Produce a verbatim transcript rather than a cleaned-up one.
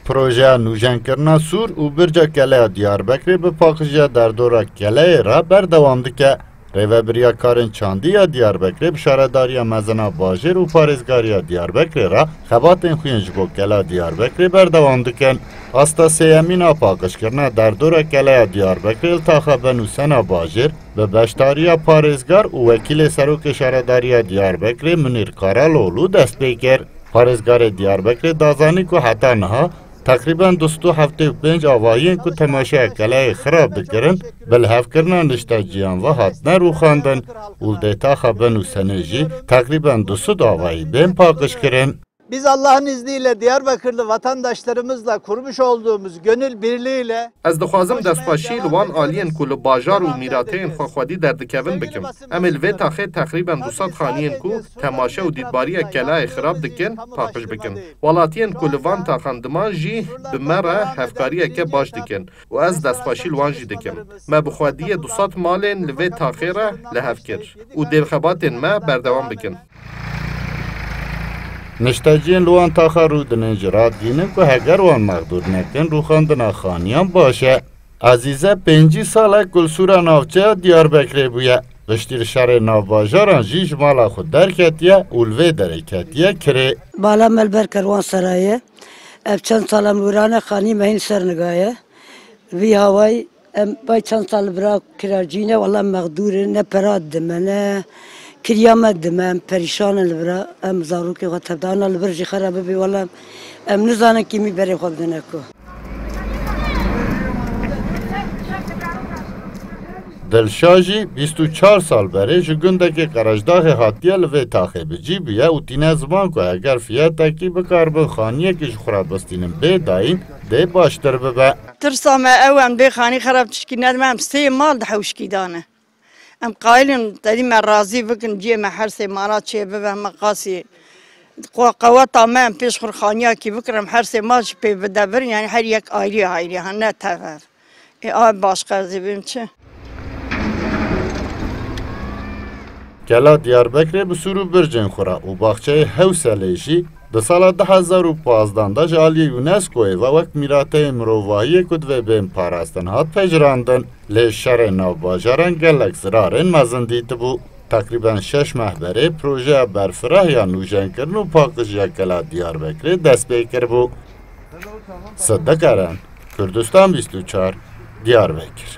Projeya nûjenkirina sûr û birca Keleya Diyarbekirê bi paqijiya derdora keleyê re berdewam dike. Rêvebiriya Karên Çandî ya Diyarbekirê bi Şaredariya Mezin a Bajêr û Parêzgariya Diyarbekirê re xebatên xwîn ji bo Kela Diyarbekirê berdewam dikin. Asta sêyemîn a paqijkirina derdora Keleya Diyarbekirê li taxa Benûsen a Bajêr bi beşdariya parêzgar û wekîlê Serokê Şaredariya Diyarbekirê Munîr Karaloglu dest pê kir. Parêzgarê Diyarbekirê da zanî ku heta niha teqrîben du sed û heftê û pênc avahiyên ku temaşeya keleyê xirab dikirin, bi lihevkirina nişteciyan ve hatine rûxandin û li dê taxa Benûsenê jî teqrîben du sed avahî bên paqijkirin. Biz Allah'ın izniyle Diyarbakırlı vatandaşlarımızla kurmuş olduğumuz gönül birliğiyle Ez dixwazim destpaşî li wan aliyên ku li bajar û mîrateyên xwe xwedî derdikevin bikim. Em ê li vê taxê teqrîben du sed xaniyên ku temaşe û dîtbariya kelayê xirab dikin, paqij bikin. Welatiyên ku li van taxan diman jî bi me re hevkariyeke baş dikin û ez destpaşî li wan jî dikim. Me bi xwediyê du sed malên li vê taxê re li hev kir û dê xebatên me berdewam bikin. Nişteciyên li wan taxa rûdinin jî radgînin ku heger wan mexdûr nekin, rûxandina xaniyan baş e. Ezîze pêncî sal e ku li sûra navçeya Diyarbekirê bûye. Piştî li şerê navbajaran jî ji mala xwe derketiye û li vê derê ketiye kirê. Bala me li ber kerwanserayê. Ev çend sal em wêrane xanî me hîn ser nigaye. Vî hawayî em bay çend sal li vira kiracî ne, wela mexdûr in, ne pera dime, ne kiriya me dime, em perîşan in li vira, em zarokê xwe tevdana li vir jî xera bibî, wela em nizanin kîmî berê xwe bidine ku. Dilşa jî bîst û çar sal berê ji gundekê Qerejdaxê hatiye li vê taxê bi cî bûye û tîne ziman ku heger fiyetekî bikaribin xaniyekî ji xwe re bistînin bê dayîn, dê baştir bibe. Tirsa me ew em bê xanî xerab tişkî nedime, em sê mal di hewşkî dane. Em qayilin tedî me razî bikin, ciyê me her sê mala çê bibe, me qasî qe-, qeweta me em pêş xwe xaniyakî bikirin, em her sê mal jî pê bide vir, yanî her yek ayrî ayrî, ha ne tev ev. Ê, a başqa ez ê bêm çi? Kela Diyarbekirê bi sûr û bircên xwe re û baxçeyê Hewselê jî di sala du hezar û pazdan de ji aliyê UNESCOyê ve wek mîrateyê mirovahiyê ku divê bên parastin hat pejirandin. Lê şerê navbajaran gelek zirarên mezin dîtibû. Teqrîben şeş meh berê projeya berfireh ya nûjenkirin û paqijiya Kela Diyarbekirê dest pê kiribû. Siddiq Eren, Kurdistan bîst û çar, Diyarbekir.